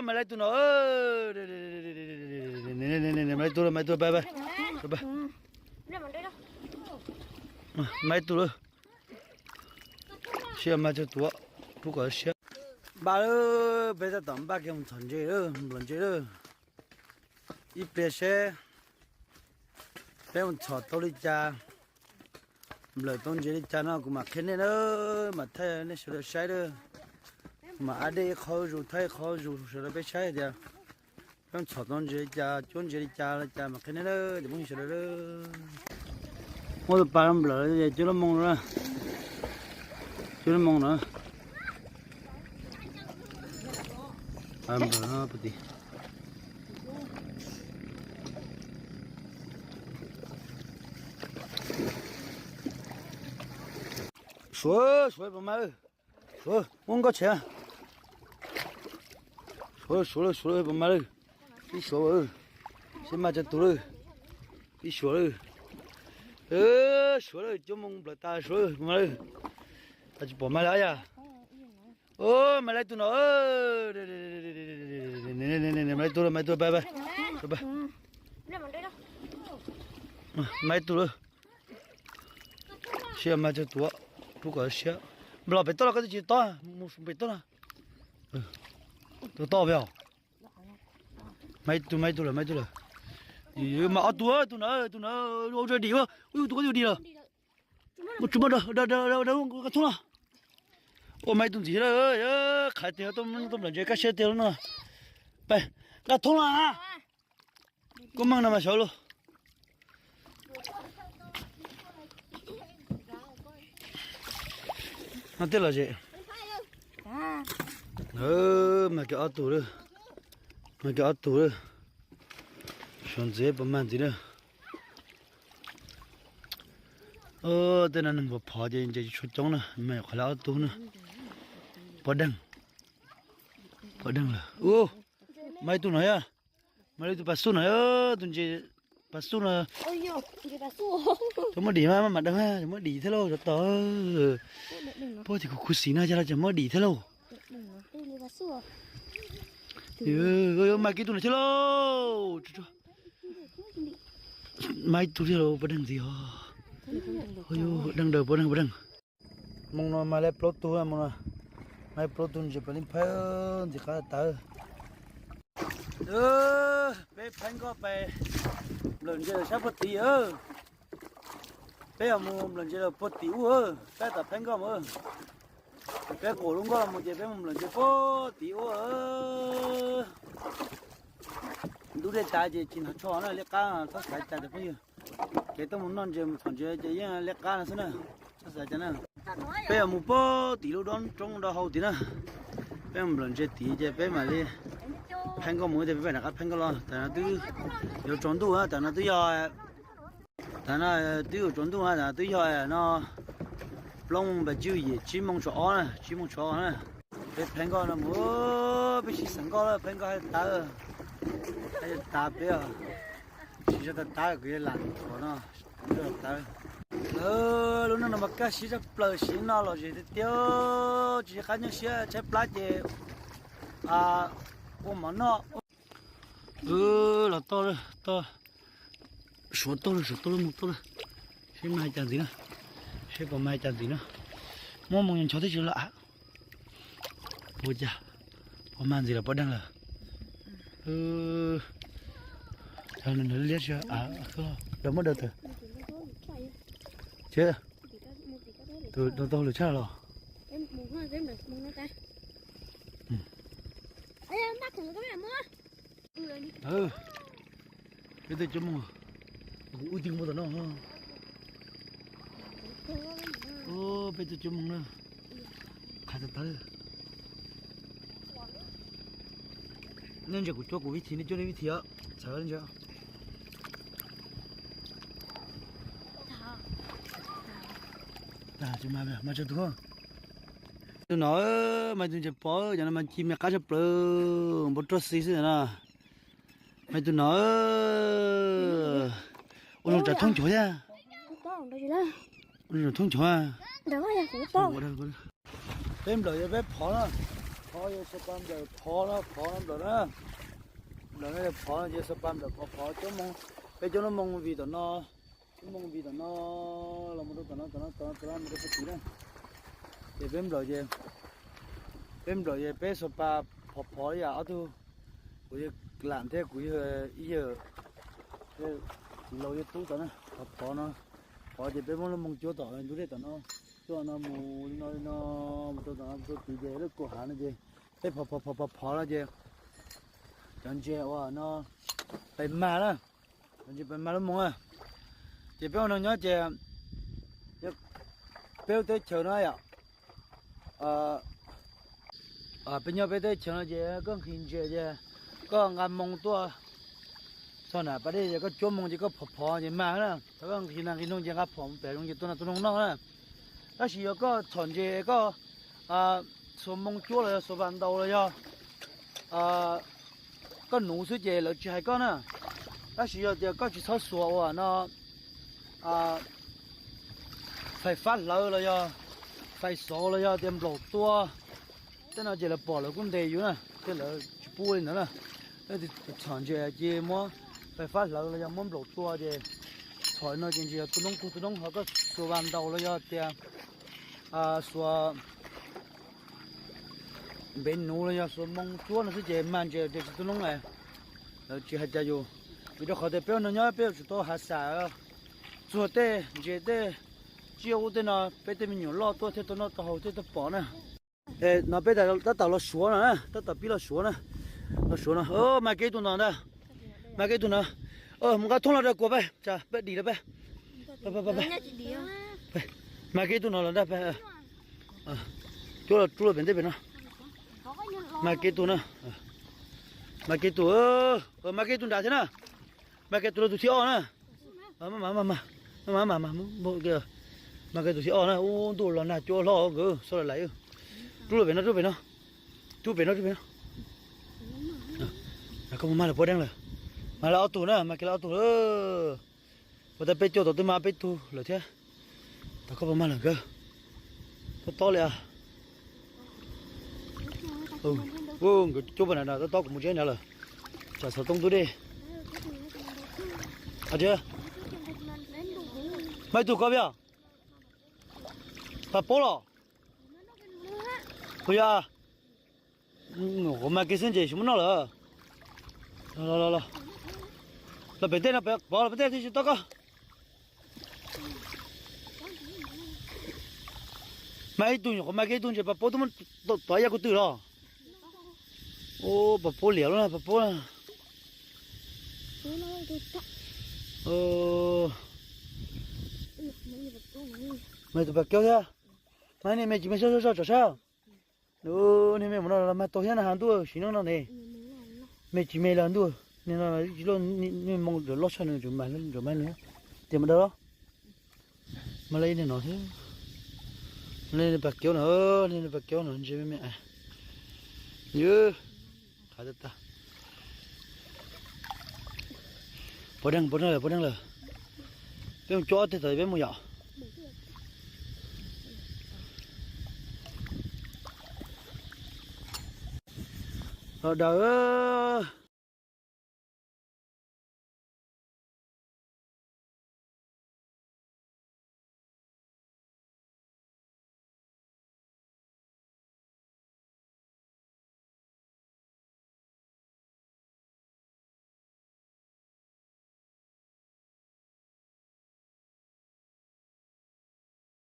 Maiv Laib tug no, Maiv Laib tug, Maiv Laib tug, pab pab, Maiv Laib tug lawm. Siab mas tsuag tuav, pub kom siab. Npaj lawm, peb tab tom npaj kiag mus txhom ntses lawm, nplawm ntses lawm. Ib pliag seb peb mus txhom tau li cas, nplawm tau ntses li cas no kuv mam qhia nej na, mam thaij nej sawv daws saib lawm. Kuv mam ab dej ib qho zus thaij ib qho zus sawv daws peb saib tias peb mus txhom tau ntses li cas, cuab ntses li cas li cas mam qhia nej na cov phooj ywg sawv daws. Muab tus pas nplawm cuab lub moo na, cuab lub moo na. Nplawm no puag tim Suav, Suav puas mag lawm? Suav, muab nkoj tshem. Suav, Suav lawm, Suav lawm, puas mag lawm? Pib Suav lawm, seb mag tsawg tus lawm. Pib Suav lawm. Suav lawm, cuab moo nplawm tas Suav lawm, puas mag lawm? Tsis pom mag li yom. Maiv Laib tug no, Maiv Laib tug, Maiv Laib tug, pab pab, Maiv Laib tug lawm. Siab mas tsuag tuav, pub kom siab. Nplawm pem toj los koj twb tsis tob, mus pem toj no. Tus toj pem os. Maiv Laib tug, Maiv Laib tug lawm, Maiv Laib tug lawm. Mas ob tug, tus na, tus na, ua dim, ua tus koj ua dim lawm. Mus tsuas muab nqa thoob los. Ua Maiv Laib tug ntxiv lawm, qhaiv tiag, tuaj nplawm ntses kaj siab tiag lub no. Peb nqa thoob los. Koj meej no mas xyov lauj. No tej los ze. Mag kiag ob tug lawm. Mag kiag ob tug lawm. Suav ntxiv puas mag ntxiv na. Tej no neeg puas phov ces ntses tsis tshua coob na, mag qhov lawv ob tug na. Pov deeg. Pov deeg lawm. Ub, mag ib tug no yog. Mag ib tug pas xub no, tus ntses pas xub no. Cov muab dim mas, mas deeg, cov muab dim thiab lauj, cov tod. Puag tim kuv khuv xim no ces los cov muab dim thiab lauj. Mag ib tug no thiab lauj. Mag ib tug thiab lauj, pov deeg ntxiv os. Deeg daws, pov deeg, pov deeg. Moo no mag li plaub tug, moo no mag li plaub tug ntses pas li phab ntxiv qab tawv. Peb phaib nkoj pais nplawm ntses sab puag tim. Peb yuav mus nplawm ntses lawm puag tim ub, peb tom phaib nkoj mus. Peb qaum lub nkoj los mus ces peb mus nplawm ntses puag tim ub. Ntub dej tas ces tsis hnov tsho na, liab qab, txhob xav cas cov phooj ywg. Kev tuaj mus noj ntses mus txhom ntses ces yeej liab qab no xwb na, txhob xav cas na. Peb yuav mus puag tim lub dob roob do hau tim na. Peb mus nplawm ntses tid ces peb mam li phaib nkoj mus thiab, peb mam rov qab phaib nkoj los. Tam no twb yuav tsaus ntuj, tam no twb yog, tam no twb yuav tsaus ntuj, tam no twb yog no plaub moos pas tsib yim, tsib moos tsib ob na, tsib moos tsib ob na. Peb phaib nkoj no mus, peb sib xeem nkoj lawm, phaib nkoj hais tas, hais tas peb os. Siv zog tas tas kuv yuav lam thaum no, tawv. Lub neej no mas kaj siab tshaj plaws, siv noj lom zem tiag tiag, tsis qab nyuaj siab, tshaib plab ces ua mov noj. Los toj, toj, suav toj lawm, suav toj lub moo toj lawm. Seb mag cas ntxiv na, seb puas mag cas ntxiv na. Muab moo nchov tib si los. Puas cas, puas mag ntxiv lawm, puas deeg lawm? Liab, muab daws tawm. Ces tus tau lwm tshaj los. Peb tej cuab moos, kuv wb tij npua tom no. Peb tej cuab moos na, qhov tawv tawv. Nej ntsia kuv cuab kuv vib thi, nej cuab nej vib thi os, txhawm nej ntsia. Tsis mag, mag tsawg tus. Tus no, mas tus ntses pom cov no mas ci me qab tshaj plaws, npau roj xi xwb na. Mas tus no, ua zoo tsam thoob nchuav thiab. Ua zoo tsam thoob nchuav. Peb nplawm yog peb phov na. Phov yog xav pas nplawm phov no, phov no nplawm na. Nplawm no yog phov no ces xav pas nplawm phov, phov cuab moo. Peb cuab lub moo vim tom no, cuab moo vim tom no los mus rau tom no, tom no, tom no, tom no mus rau puag tim na. Ces peb nplawm ces, peb nplawm ces peb xav pas phov phov li yam ob tug, kuv yawg lam thiab kuv yawg ib yawg, txiv laus yawg tub tom na, phov phov no, phov ces peb muab lub moo cuab tom ntug dej tom no, cuab no mus li no li no, mus rau tom no mus rau tid ces lub kaum hav no ces peb phov phov phov phov phov no ces cov ntses uas no pais mag na, cov ntses pais mag lub moo na. Ces peb ua neeg nyob ces peb lub teb chaws no yom, peb nyob peb teb chaws no ces koj nqhis ntses ces koj nqa moo tuaj txog nram pas dej ces koj cuab moo ces koj phov phov ces mag na. Thaum koj nqhis nas nqhis noog ces nqa phom pem zoov ces tua nas tua noog noj na. Tab sis yog koj txhom ntses koj xuas moo cuab los yog xuas vas ntaus los yog koj nuv xwb ces lawv tsis hais koj na. Tab sis yog tias koj tsis txhob xuas uas no fais fab hlawv los yog fais xov los yog tias nplaum tua, tej no ces lawv pom lawv kuj ntes yus na, tej lawv tsis pub li ntawd na. Txhom ntses ces muab fais fab hlawv los yog muab nplaum tua ces txhom no ces ntsis yog tua noob tug tua noob, ho koj xuas vas ntaus los yog tias xuas npev nuv los yog xuas moo cuab no xwb ces mag ntses ces tsis tua noob na. Lawv tsis hais cas yus, vim rau qhov tias peb ua neeg nyob peb yuav tsum tau hav xam txuag tej ntses tej tsiaj ub tej no peb tej me nyuam loj tuaj thiaj tau noj tau haus thiaj tau pom na. No peb tab tom los suav no na, tab tom pib los suav na. Los suav no, mag kiag ib tug no ntag, mag kiag ib tug no. Mus nqa thoob los rau kuv peb, tsam peb dim lawm peb. Mag kiag ib tug no los ntag peb. Cuab los rub los pem ntej pem no. Mag kiag ib tug na. Mag kiag ib tug, mag kiag ib tug nrad thiab na. Mag kiag tus, tus thib ob na. Mas mas mas, mas kiag tus thib ob na. Ub, ntuj los nag cua hlob nkawd xav lawm lais. Rub los pem no, rub pem no. Rub pem no, rub pem no. Koj puas mag lawm, puab deej lawm? Mag lawm ob tug na, mag kiag lawm ob tug lawm. Ua tas peb cuaj tom twb mag peb tug lawm thiab. Tom koj puas mag lawm nkawd? Tob tob li as. Nkawd cuab puag nrad, tob tob kuv mus tsev nrad lawm. Tsam xov tooj ntub dej. Mag ib tug koj peb os? Pas paub los? Puas yog? Nyuam qhuav mag kiag xwb ntses tsis muaj noj lawm. Los los los, los pem ntej no, pov los pem ntej thiaj tsis tob koj. Mag ib tug, nyuam qhuav mag kiag ib tug ntses pas paub twb muab tom ib yam kuv twm los. Ub, pas paub liam lub na, pas paub na. Mag tus pas kiaub thiab. Mag niag me tsis me sab sab tsom sab. Niag me mus no los mag tau thiab na, hav ntuj sim neej no ne. Me tsis me los ntuj, niag no tsis loj, niag moo loj tshaj nws, tseem mag nws, tias mas dawb los. Mag li niag no thiab. Li niag pas kiaub no, li niag pas kiaub no ntse me me. Yus, qhav tag tag. Puas deej, puas deej lawm, puas deej lawm. Peb mus cuab ob teg tom peb mus yom. Los daws.